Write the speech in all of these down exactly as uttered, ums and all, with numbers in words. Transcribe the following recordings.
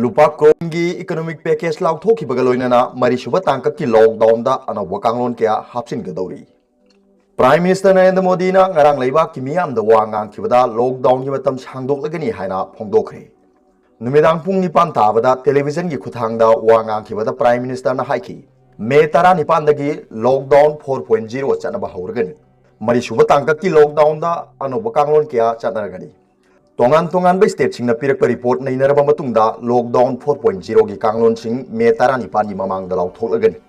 ꯂꯨꯄꯥ ꯀ꯭ꯔꯣꯔꯒꯤ economic package ꯂꯥꯎꯊꯣꯛꯈꯤꯕꯒ ꯂꯣꯏꯅꯅ ꯃꯔꯤꯁꯨꯕ ꯇꯥꯡꯀꯛꯀꯤ lockdownꯗ ꯑꯅꯧꯕ ꯀꯥꯡꯂꯣꯟ ꯀꯌꯥ ꯍꯥꯞꯆꯤꯟꯒꯗꯧꯔꯤ꯫ Prime Minister ꯅꯔꯦꯟꯗ꯭ꯔ ꯃꯣꯗꯤꯅ ꯉꯔꯥꯡ ꯂꯩꯕꯥꯛꯀꯤ ꯃꯤꯌꯥꯝꯗ ꯋꯥ ꯉꯥꯡꯈꯤꯕꯗ lockdownꯒꯤ ꯃꯇꯝ ꯁꯥꯡꯗꯣꯛꯂꯒꯅꯤ ꯍꯥꯏꯅ ꯐꯣꯡꯗꯣꯛꯈ꯭ꯔꯦ꯫ ꯅꯨꯃꯤꯗꯥꯡ ꯄꯨꯡ ꯅꯤꯄꯥꯟ ꯇꯥꯕꯗ televisionꯒꯤ ꯈꯨꯠꯊꯥꯡꯗ ꯋꯥ ꯉꯥꯡꯈꯤꯕꯗ Prime Ministerꯅ ꯍꯥꯏꯈꯤ, May ꯇꯔꯥꯅꯤꯄꯥꯟꯗꯒꯤ lockdown four point zero ꯆꯠꯅꯕ ꯍꯧꯔꯒꯅꯤ꯫ ꯃꯔꯤꯁꯨꯕ ꯇꯥꯡꯀꯛꯀꯤ lockdownꯗ ꯑꯅꯧꯕ ꯀꯥꯡꯂꯣꯟ ꯀꯌꯥ ꯆꯠꯅꯔꯒꯅꯤ꯫ ꯇꯣꯉꯥꯟ ꯇꯣꯉꯥꯟꯕ stateꯁꯤꯡꯅ ꯄꯤꯔꯛꯄ report ꯅꯩꯅꯔꯕ ꯃꯇꯨꯡꯗ lockdown four point zeroꯒꯤ ꯀꯥꯡꯂꯣꯟꯁꯤꯡ May ꯇꯔꯥꯅꯤꯄꯥꯟꯒꯤ ꯃꯃꯥꯡꯗ ꯂꯥꯎꯊꯣꯛꯂꯒꯅꯤ꯫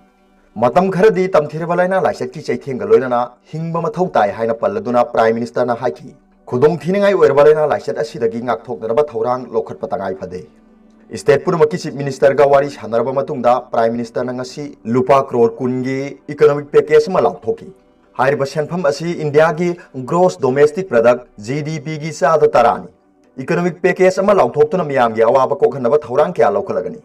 ꯃꯇꯝ ꯈꯔꯗꯤ ꯇꯝꯊꯤꯔꯕ ꯂꯥꯏꯅꯥ ꯂꯥꯏꯆꯠꯀꯤ ꯆꯩꯊꯦꯡꯒ ꯂꯣꯏꯅꯅ ꯍꯤꯡꯕ ꯃꯊꯧ ꯇꯥꯏ ꯍꯥꯏꯅ ꯄꯜꯂꯗꯨꯅ Prime Ministerꯅ ꯍꯥꯏꯈꯤ, ꯈꯨꯗꯣꯡꯊꯤꯅꯤꯡꯉꯥꯏ ꯑꯣꯏꯔꯕ ꯂꯥꯏꯅꯥ ꯂꯥꯏꯆꯠ ꯑꯁꯤꯗꯒꯤ ꯉꯥꯛꯊꯣꯛꯅꯅꯕ ꯊꯧꯔꯥꯡ ꯂꯧꯈꯠꯄ ꯇꯉꯥꯏ ꯐꯗꯦ꯫ State ꯄꯨꯝꯅꯃꯛꯀꯤ Chief Ministerꯒ ꯋꯥꯔꯤ ꯁꯥꯟꯅꯔꯕ ꯃꯇꯨꯡꯗ Prime Ministerꯅ ꯉꯁꯤ ꯂꯨꯄꯥ ꯀ꯭ꯔꯣꯔ ꯀꯨꯟꯒꯤ economic package ꯑꯃ ꯂꯥꯎꯊꯣꯛꯈꯤ꯫ ꯍꯥꯏꯔꯤꯕ ꯁꯦꯟꯐꯝ ꯑꯁꯤ ꯏꯟꯗꯤꯌꯥꯒꯤ gross domestic product, GDPꯒꯤ ꯆꯥꯗ ꯇꯔꯥꯅꯤ꯫ Economic package ꯑꯃ ꯂꯥꯎꯊꯣꯛꯇꯨꯅ ꯃꯤꯌꯥꯝꯒꯤ ꯑꯋꯥꯕ ꯀꯣꯛꯍꯟꯅꯕ ꯊꯧꯔꯥꯡ ꯀꯌꯥ ꯂꯧꯈꯠꯂꯒꯅꯤ꯫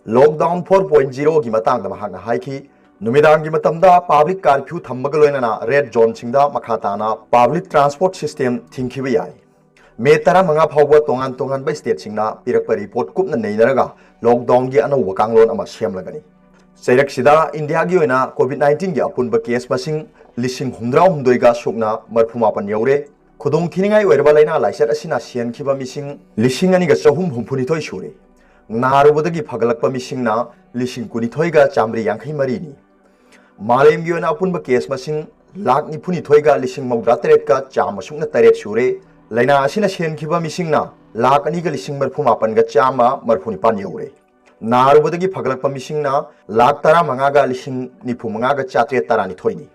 Lockdown four point zeroꯒꯤ ꯃꯇꯥꯡꯗ ꯃꯍꯥꯛꯅ ꯍꯥꯏꯈꯤ, ꯅꯨꯃꯤꯗꯥꯡꯒꯤ ꯃꯇꯝꯗ public curfew ꯊꯝꯕꯒ ꯂꯣꯏꯅꯅ red zoneꯁꯤꯡꯗ ꯃꯈꯥ ꯇꯥꯅ public transport system ꯊꯤꯡꯈꯤꯕ ꯌꯥꯏ꯫ May ꯇꯔꯥꯃꯉꯥ ꯐꯥꯎꯕ ꯇꯣꯉꯥꯟ ꯇꯣꯉꯥꯟꯕ stateꯁꯤꯡꯅ ꯄꯤꯔꯛꯄ report ꯀꯨꯞꯅ ꯅꯩꯅꯔꯒ lockdownꯒꯤ ꯑꯅꯧꯕ ꯀꯥꯡꯂꯣꯟ ꯑꯃ ꯁꯦꯝꯂꯒꯅꯤ꯫ ꯆꯩꯔꯛꯁꯤꯗ ꯏꯟꯗꯤꯌꯥꯒꯤ ꯑꯣꯏꯅ COVID nineteenꯒꯤ ꯑꯄꯨꯟꯕ case ꯃꯁꯤꯡ ꯂꯤꯁꯤꯡ ꯍꯨꯝꯗ꯭ꯔꯥ ꯍꯨꯝꯗꯣꯏꯒ ꯁꯨꯞꯅ ꯃꯔꯤꯐꯨ ꯃꯥꯄꯟ ꯌꯧꯔꯦ꯫ ꯈꯨꯗꯣꯡꯊꯤꯅꯤꯡꯉꯥꯏ ꯑꯣꯏꯔꯕ ꯂꯥꯏꯅꯥ ꯂꯥꯏꯆꯠ ꯑꯁꯤꯅ ꯁꯤꯍꯟꯈꯤꯕ ꯃꯤꯁꯤꯡ ꯂꯤꯁꯤꯡ ꯑꯅꯤꯒ ꯆꯍꯨꯝ ꯍꯨꯝꯐꯨꯅꯤꯊꯣꯏ ꯁꯨꯔꯦ꯫ ꯅꯥꯔꯨꯕꯗꯒꯤ ꯐꯒꯠꯂꯛꯄ ꯃꯤꯁꯤꯡꯅ ꯂꯤꯁꯤꯡ ꯀꯨꯟꯅꯤꯊꯣꯏꯒ ꯆꯥꯃꯔꯤ ꯌꯥꯡꯈꯩ ꯃꯔꯤꯅꯤ꯫ ꯃꯥꯂꯦꯝꯒꯤ ꯑꯣꯏꯅ ꯑꯄꯨꯟꯕ case ꯃꯁꯤꯡ ꯂꯥꯈ ꯅꯤꯐꯨꯅꯤꯊꯣꯏꯒ ꯂꯤꯁꯤꯡ ꯃꯧꯗ꯭ꯔꯥ ꯇꯔꯦꯠꯀ ꯆꯥꯝꯃ ꯁꯨꯞꯅ ꯇꯔꯦꯠ ꯁꯨꯔꯦ꯫ ꯂꯥꯏꯅꯥ ꯑꯁꯤꯅ ꯁꯤꯍꯟꯈꯤꯕ ꯃꯤꯁꯤꯡꯅ ꯂꯥꯈ ꯑꯅꯤꯒ ꯂꯤꯁꯤꯡ ꯃꯔꯤꯐꯨ ꯃꯥꯄꯟꯒ ꯆꯥꯝꯃ ꯃꯔꯤꯐꯨ ꯅꯤꯄꯥꯟ ꯌꯧꯔꯦ꯫ ꯅꯥꯔꯨꯕꯗꯒꯤ ꯐꯒꯠꯂꯛꯄ ꯃꯤꯁꯤꯡꯅ ꯂꯥꯈ ꯇꯔꯥꯃꯉꯥꯒ ꯂꯤꯁꯤꯡ ꯅꯤꯐꯨ ꯃꯉꯥꯒ ꯆꯥꯇ꯭ꯔꯦꯠ ꯇꯔꯥꯅꯤꯊꯣꯏꯅꯤ꯫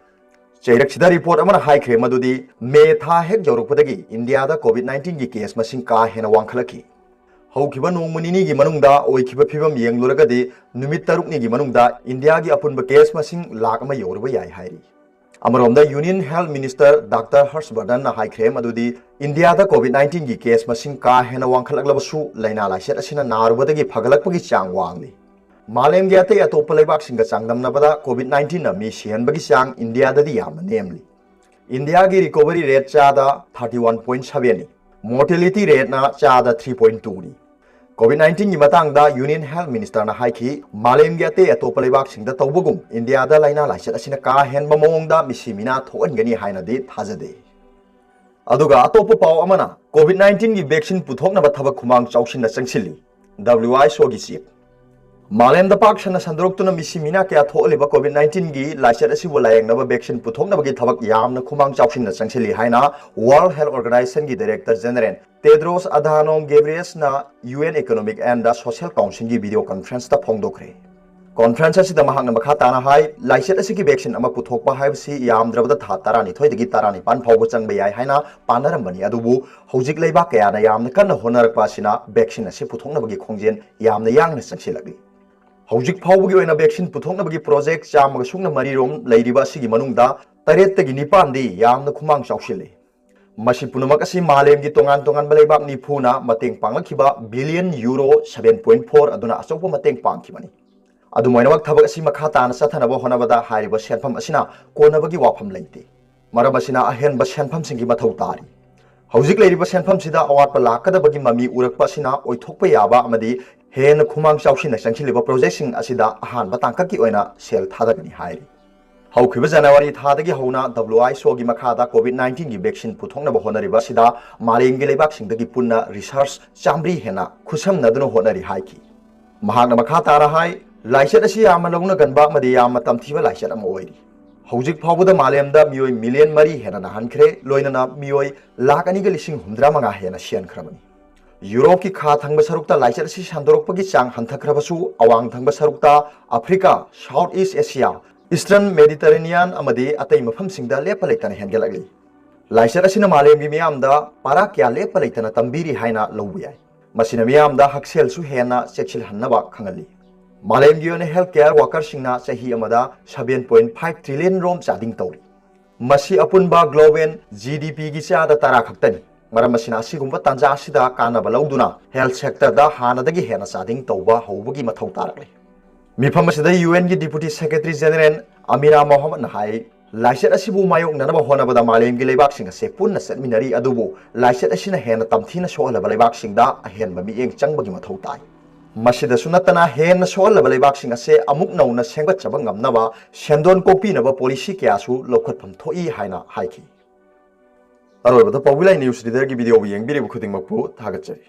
ꯆꯩꯔꯛꯁꯤꯗ report ꯑꯃꯅ ꯍꯥꯏꯈ꯭ꯔꯦ ꯃꯗꯨꯗꯤ May ꯊꯥ ꯍꯦꯛ ꯌꯧꯔꯛꯄꯗꯒꯤ ꯏꯟꯗꯤꯌꯥꯗ COVID nineteenꯒꯤ case ꯃꯁꯤꯡ ꯀꯥ ꯍꯦꯟꯅ ꯋꯥꯡꯈꯠꯂꯛꯈꯤ꯫ ꯍꯧꯈꯤꯕ ꯅꯣꯡꯃ ꯅꯤꯅꯤꯒꯤ ꯃꯅꯨꯡꯗ ꯑꯣꯏꯈꯤꯕ ꯐꯤꯕꯝ ꯌꯦꯡꯂꯨꯔꯒꯗꯤ ꯅꯨꯃꯤꯠ ꯇꯔꯨꯛꯅꯤꯒꯤ ꯃꯅꯨꯡꯗ ꯏꯟꯗꯤꯌꯥꯒꯤ ꯑꯄꯨꯟꯕ case ꯃꯁꯤꯡ ꯂꯥꯈ ꯑꯃ ꯌꯧꯔꯨꯕ ꯌꯥꯏ ꯍꯥꯏꯔꯤ꯫ ꯑꯃꯔꯣꯝꯗ Union Health Minister Doctor ꯍꯔꯁ ꯕꯔꯙꯟꯅ ꯍꯥꯏꯈ꯭ꯔꯦ ꯃꯗꯨꯗꯤ ꯏꯟꯗꯤꯌꯥꯗ COVID nineteenꯒꯤ case ꯃꯁꯤꯡ ꯀꯥ ꯍꯦꯟꯅ ꯋꯥꯡꯈꯠꯂꯛꯂꯕꯁꯨ ꯂꯥꯏꯅꯥ ꯂꯥꯏꯆꯠ ꯑꯁꯤꯅ ꯅꯥꯔꯨꯕꯗꯒꯤ ꯐꯒꯠꯂꯛꯄꯒꯤ ꯆꯥꯡ ꯋꯥꯡꯂꯤ꯫ ꯃꯥꯂꯦꯝꯒꯤ ꯑꯇꯩ ꯑꯇꯣꯞꯄ ꯂꯩꯕꯥꯛꯁꯤꯡꯒ ꯆꯥꯡꯗꯝꯅꯕꯗ COVID nineteenꯅ ꯃꯤ ꯁꯤꯍꯟꯕꯒꯤ ꯆꯥꯡ ꯏꯟꯗꯤꯌꯥꯗꯗꯤ ꯌꯥꯝꯅ ꯅꯦꯝꯂꯤ꯫ ꯏꯟꯗꯤꯌꯥꯒꯤ recovery rate ꯆꯥꯗ thirty one point sevenꯅꯤ꯫ Mortality rateꯅ ꯆꯥꯗ three point twoꯅꯤ꯫ ꯀꯣꯚꯤꯗ ꯅꯥꯏꯟꯇꯤꯟꯒꯤ ꯃꯇꯥꯡꯗ ꯌꯨꯅꯤꯌꯟ ꯍꯦꯜꯊ ꯃꯤꯅꯤꯁꯇꯔꯅ ꯍꯥꯏꯈꯤ, ꯃꯥꯂꯦꯝꯒꯤ ꯑꯇꯩ ꯑꯇꯣꯞꯄ ꯂꯩꯕꯥꯛꯁꯤꯡꯗ ꯇꯧꯕꯒꯨꯝ ꯏꯟꯗꯤꯌꯥꯗ ꯂꯥꯏꯅꯥ ꯂꯥꯏꯆꯠ ꯑꯁꯤꯅ ꯀꯥ ꯍꯦꯟꯕ ꯃꯑꯣꯡꯗ ꯃꯤꯁꯤ ꯃꯤꯅꯥ ꯊꯣꯛꯍꯟꯒꯅꯤ ꯍꯥꯏꯅꯗꯤ ꯊꯥꯖꯗꯦ꯫ ꯑꯗꯨꯒ ꯑꯇꯣꯞꯄ ꯄꯥꯎ ꯑꯃꯅ, ꯀꯣꯚꯤꯗ ꯅꯥꯏꯟꯇꯤꯟꯒꯤ ꯚꯦꯛꯁꯤꯟ ꯄꯨꯊꯣꯛꯅꯕ ꯊꯕꯛ ꯈꯨꯃꯥꯡ ꯆꯥꯎꯁꯤꯟꯅ ꯆꯪꯁꯤꯜꯂꯤ꯫ ꯗꯕ꯭ꯂꯤꯌꯨ ꯑꯩꯆ ꯑꯣꯒꯤ ꯆꯤꯐ꯫ ꯃꯥꯂꯦꯝꯗ ꯄꯥꯛ ꯁꯟꯅ ꯁꯟꯗꯣꯔꯛꯇꯨꯅ ꯃꯤꯁꯤ ꯃꯤꯅꯥ ꯀꯌꯥ ꯊꯣꯛꯍꯜꯂꯤꯕ ꯀꯣꯚꯤꯗ ꯅꯥꯏꯟꯇꯤꯟꯒꯤ ꯂꯥꯏꯆꯠ ꯑꯁꯤꯕꯨ ꯂꯥꯌꯦꯡꯅꯕ ꯚꯦꯛꯁꯤꯟ ꯄꯨꯊꯣꯛꯅꯕꯒꯤ ꯊꯕꯛ ꯌꯥꯝꯅ ꯈꯨꯃꯥꯡ ꯆꯥꯎꯁꯤꯟꯅ ꯆꯪꯁꯤꯜꯂꯤ ꯍꯥꯏꯅ ꯋꯥꯔꯜꯗ ꯍꯦꯜꯊ ꯑꯣꯔꯒꯅꯥꯏꯖꯦꯁꯟꯒꯤ ꯗꯥꯏꯔꯦꯛꯇꯔ ꯖꯦꯅꯔꯦꯜ ꯇꯦꯗ꯭ꯔꯣꯁ ꯑꯗꯍꯥꯅꯣꯝ ꯒꯦꯕ꯭ꯔꯤꯌꯦꯁꯅ U N economic and social ꯀꯥꯎꯟꯁꯤꯜꯒꯤ ꯚꯤꯗꯤꯑꯣ ꯀꯟꯐꯔꯦꯟꯁꯇ ꯐꯣꯡꯗꯣꯛꯈ꯭ꯔꯦ꯫ ꯀꯟꯐꯔꯦꯟꯁ ꯑꯁꯤꯗ ꯃꯍꯥꯛꯅ ꯃꯈꯥ ꯇꯥꯅ ꯍꯥꯏ, ꯂꯥꯏꯆꯠ ꯑꯁꯤꯒꯤ ꯚꯦꯛꯁꯤꯟ ꯑꯃ ꯄꯨꯊꯣꯛꯄ ꯍꯥꯏꯕꯁꯤ ꯌꯥꯝꯗ꯭ꯔꯕꯗ ꯊꯥ ꯇꯔꯥꯅꯤꯊꯣꯏꯗꯒꯤ ꯇꯔꯥꯅꯤꯄꯥꯟ ꯐꯥꯎꯕ ꯆꯪꯕ ꯌꯥꯏ ꯍꯥꯏꯅ ꯄꯥꯅꯔꯝꯕꯅꯤ, ꯑꯗꯨꯕꯨ ꯍꯧꯖꯤꯛ ꯂꯩꯕꯥꯛ ꯀꯌꯥꯅ ꯌꯥꯝꯅ ꯀꯟꯅ ꯍꯣꯠꯅꯔꯛꯄ ꯑꯁꯤꯅ ꯚꯦꯛꯁꯤꯟ ꯑꯁꯤ ꯄꯨꯊꯣꯛꯅꯕꯒꯤ ꯈꯣꯡꯖꯦꯜ ꯌꯥꯝꯅ ꯌꯥꯡꯅ ꯆꯪꯁꯤꯜꯂꯛꯂꯤ꯫ ꯍꯧꯖꯤꯛ ꯐꯥꯎꯕꯒꯤ ꯑꯣꯏꯅ ꯚꯦꯛꯁꯤꯟ ꯄꯨꯊꯣꯛꯅꯕꯒꯤ ꯄ꯭ꯔꯣꯖꯦꯛ ꯆꯥꯝꯃꯒ ꯁꯨꯞꯅ ꯃꯔꯤ ꯔꯣꯝ ꯂꯩꯔꯤꯕ ꯑꯁꯤꯒꯤ ꯃꯅꯨꯡꯗ ꯇꯔꯦꯠꯇꯒꯤ ꯅꯤꯄꯥꯟꯗꯤ ꯌꯥꯝꯅ ꯈꯨꯃꯥꯡ ꯆꯥꯎꯁꯤꯜꯂꯤ꯫ ꯃꯁꯤ ꯄꯨꯝꯅꯃꯛ ꯑꯁꯤ ꯃꯥꯂꯦꯝꯒꯤ ꯇꯣꯉꯥꯟ ꯇꯣꯉꯥꯟꯕ ꯂꯩꯕꯥꯛ ꯅꯤꯐꯨꯅ ꯃꯇꯦꯡ ꯄꯥꯡꯂꯛꯈꯤꯕ billion euro seven point four ꯑꯗꯨꯅ ꯑꯆꯧꯕ ꯃꯇꯦꯡ ꯄꯥꯡꯈꯤꯕꯅꯤ꯫ ꯑꯗꯨꯝ ꯑꯣꯏꯅꯃꯛ, ꯊꯕꯛ ꯑꯁꯤ ꯃꯈꯥ ꯇꯥꯅ ꯆꯠꯊꯅꯕ ꯍꯣꯠꯅꯕꯗ ꯍꯥꯏꯔꯤꯕ ꯁꯦꯟꯐꯝ ꯑꯁꯤꯅ ꯀꯣꯟꯅꯕꯒꯤ ꯋꯥꯐꯝ ꯂꯩꯇꯦ꯫ ꯃꯔꯝ ꯑꯁꯤꯅ, ꯑꯍꯦꯟꯕ ꯁꯦꯟꯐꯝꯁꯤꯡꯒꯤ ꯃꯊꯧ ꯇꯥꯔꯤ꯫ ꯍꯧꯖꯤꯛ ꯂꯩꯔꯤꯕ ꯁꯦꯟꯐꯝꯁꯤꯗ ꯑꯋꯥꯠꯄ ꯂꯥꯛꯀꯗꯕꯒꯤ ꯃꯃꯤ ꯎꯔꯛꯄ ꯑꯁꯤꯅ ꯑꯣꯏꯊꯣꯛꯄ ꯌꯥꯕ ꯑꯃꯗꯤ ꯍꯦꯟꯅ ꯈꯨꯃꯥꯡ ꯆꯥꯎꯁꯤꯟꯅ ꯆꯪꯁꯤꯜꯂꯤꯕ ꯄ꯭ꯔꯣꯖꯦꯛꯁꯤꯡ ꯑꯁꯤꯗ ꯑꯍꯥꯟꯕ ꯇꯥꯡꯀꯛꯀꯤ ꯑꯣꯏꯅ ꯁꯦꯜ ꯊꯥꯗꯒꯅꯤ ꯍꯥꯏꯔꯤ꯫ ꯍꯧꯈꯤꯕ ꯖꯅꯋꯥꯔꯤ ꯊꯥꯗꯒꯤ ꯍꯧꯅ ꯗꯕ꯭ꯂꯤꯌꯨ ꯑꯩꯆ ꯑꯣꯒꯤ ꯃꯈꯥꯗ ꯀꯣꯚꯤꯗ ꯅꯥꯏꯟꯇꯤꯟꯒꯤ ꯚꯦꯛꯁꯤꯟ ꯄꯨꯊꯣꯛꯅꯕ ꯍꯣꯠꯅꯔꯤꯕ ꯑꯁꯤꯗ ꯃꯥꯂꯦꯝꯒꯤ ꯂꯩꯕꯥꯛꯁꯤꯡꯗꯒꯤ ꯄꯨꯟꯅ ꯔꯤꯁꯔꯆ ꯆꯥꯃꯔꯤ ꯍꯦꯟꯅ ꯈꯨꯠꯁꯝꯅꯗꯨꯅ ꯍꯣꯠꯅꯔꯤ ꯍꯥꯏꯈꯤ꯫ ꯃꯍꯥꯛꯅ ꯃꯈꯥ ꯇꯥꯅ ꯍꯥꯏ, ꯂꯥꯏꯆꯠ ꯑꯁꯤ ꯌꯥꯝꯅ ꯂꯧꯅꯒꯟꯕ ꯑꯃꯗꯤ ꯌꯥꯝꯅ ꯇꯝꯊꯤꯕ ꯂꯥꯏꯆꯠ ꯑꯃ ꯑꯣꯏꯔꯤ꯫ ꯍꯧꯖꯤꯛ ꯐꯥꯎꯕꯗ ꯃꯥꯂꯦꯝꯗ ꯃꯤꯑꯣꯏ ꯃꯤꯂꯤꯌꯟ ꯃꯔꯤ ꯍꯦꯟꯅ ꯅꯥꯍꯟꯈ꯭ꯔꯦ, ꯂꯣꯏꯅꯅ ꯃꯤꯑꯣꯏ ꯂꯥꯈ ꯑꯅꯤꯒ ꯂꯤꯁꯤꯡ ꯍꯨꯝꯗ꯭ꯔꯥ ꯃꯉꯥ ꯍꯦꯟꯅ ꯁꯤꯍꯟꯈ꯭ꯔꯕꯅꯤ꯫ ꯌꯨꯔꯣꯞꯀꯤ ꯈꯥ ꯊꯪꯕ ꯁꯔꯨꯛꯇ ꯂꯥꯏꯆꯠ ꯑꯁꯤ ꯁꯟꯗꯣꯔꯛꯄꯒꯤ ꯆꯥꯡ ꯍꯟꯊꯈ꯭ꯔꯕꯁꯨ, ꯑꯋꯥꯡ ꯊꯪꯕ ꯁꯔꯨꯛꯇ ꯑꯐ꯭ꯔꯤꯀꯥ, ꯁꯥꯎꯊ ꯏꯁ ꯑꯦꯁꯤꯌꯥ, ꯏꯁꯇꯔꯟ ꯃꯦꯗꯤꯇꯔꯦꯅꯤꯌꯥꯟ ꯑꯃꯗꯤ ꯑꯇꯩ ꯃꯐꯝꯁꯤꯡꯗ ꯂꯦꯞꯄ ꯂꯩꯇꯅ ꯍꯦꯟꯒꯠꯂꯛꯂꯤ꯫ ꯂꯥꯏꯆꯠ ꯑꯁꯤꯅ ꯃꯥꯂꯦꯝꯒꯤ ꯃꯤꯌꯥꯝꯗ ꯄꯥꯔꯥ ꯀꯌꯥ ꯂꯦꯞꯄ ꯂꯩꯇꯅ ꯇꯝꯕꯤꯔꯤ ꯍꯥꯏꯅ ꯂꯧꯕ ꯌꯥꯏ꯫ ꯃꯁꯤꯅ ꯃꯤꯌꯥꯝꯗ ꯍꯛꯁꯦꯜꯁꯨ ꯍꯦꯟꯅ ꯆꯦꯛꯁꯤꯜꯍꯟꯅꯕ ꯈꯪꯍꯜꯂꯤ꯫ ꯃꯥꯂꯦꯝꯒꯤ ꯑꯣꯏꯅ ꯍꯦꯜꯊ ꯀꯦꯌꯔ ꯋꯥꯀꯔꯁꯤꯡꯅ ꯆꯍꯤ ꯑꯃꯗ seven point five trillion ꯔꯣꯝ ꯆꯥꯗꯤꯡ ꯇꯧꯔꯤ꯫ ꯃꯁꯤ ꯑꯄꯨꯟꯕ ꯒ꯭ꯂꯣꯕꯦꯜ ꯖꯤ ꯗꯤ ꯄꯤꯒꯤ ꯆꯥꯗ ꯇꯔꯥ ꯈꯛꯇꯅꯤ꯫ ꯃꯔꯝ ꯑꯁꯤꯅ, ꯑꯁꯤꯒꯨꯝꯕ ꯇꯥꯟꯖꯥ ꯑꯁꯤꯗ ꯀꯥꯟꯅꯕ ꯂꯧꯗꯨꯅ ꯍꯦꯜꯊ ꯁꯦꯛꯇꯔꯗ ꯍꯥꯟꯅꯗꯒꯤ ꯍꯦꯟꯅ ꯆꯥꯗꯤꯡ ꯇꯧꯕ ꯍꯧꯕꯒꯤ ꯃꯊꯧ ꯇꯥꯔꯛꯂꯤ꯫ ꯃꯤꯐꯝ ꯑꯁꯤꯗ ꯌꯨ ꯑꯦꯟꯒꯤ ꯗꯤꯄꯨꯇꯤ ꯁꯦꯀ꯭ꯔꯦꯇꯔꯤ ꯖꯦꯅꯔꯦꯜ ꯑꯃꯤꯅꯥ ꯃꯣꯍꯝꯃꯗꯅ ꯍꯥꯏ, ꯂꯥꯏꯆꯠ ꯑꯁꯤꯕꯨ ꯃꯥꯌꯣꯛꯅꯅꯕ ꯍꯣꯠꯅꯕꯗ ꯃꯥꯂꯦꯝꯒꯤ ꯂꯩꯕꯥꯛꯁꯤꯡ ꯑꯁꯦ ꯄꯨꯟꯅ ꯆꯠꯃꯤꯟꯅꯔꯤ, ꯑꯗꯨꯕꯨ ꯂꯥꯏꯆꯠ ꯑꯁꯤꯅ ꯍꯦꯟꯅ ꯇꯝꯊꯤꯅ ꯁꯣꯛꯍꯜꯂꯕ ꯂꯩꯕꯥꯛꯁꯤꯡꯗ ꯑꯍꯦꯟꯕ ꯃꯤꯠꯌꯦꯡ ꯆꯪꯕꯒꯤ ꯃꯊꯧ ꯇꯥꯏ꯫ ꯃꯁꯤꯗꯁꯨ ꯅꯠꯇꯅ ꯍꯦꯟꯅ ꯁꯣꯛꯍꯜꯂꯕ ꯂꯩꯕꯥꯛꯁꯤꯡ ꯑꯁꯦ ꯑꯃꯨꯛ ꯅꯧꯅ ꯁꯦꯝꯒꯠꯆꯕ ꯉꯝꯅꯕ ꯁꯦꯟꯗꯣꯟ ꯀꯣꯛꯄꯤꯅꯕ ꯄꯣꯂꯤꯁꯤ ꯀꯌꯥꯁꯨ ꯂꯧꯈꯠꯐꯝ ꯊꯣꯛꯏ ꯍꯥꯏꯅ ꯍꯥꯏꯈꯤ꯫ ꯑꯔꯣꯏꯕꯗ ꯄꯥꯎꯕꯤ ꯂꯥꯏ ꯅ꯭ꯌꯨꯁ ꯂꯤꯗꯔꯒꯤ ꯚꯤꯗꯤꯑꯣꯕꯨ ꯌꯦꯡꯕꯤꯔꯤꯕ ꯈꯨꯗꯤꯡꯃꯛꯄꯨ ꯊꯥꯒꯠꯆꯔꯤ꯫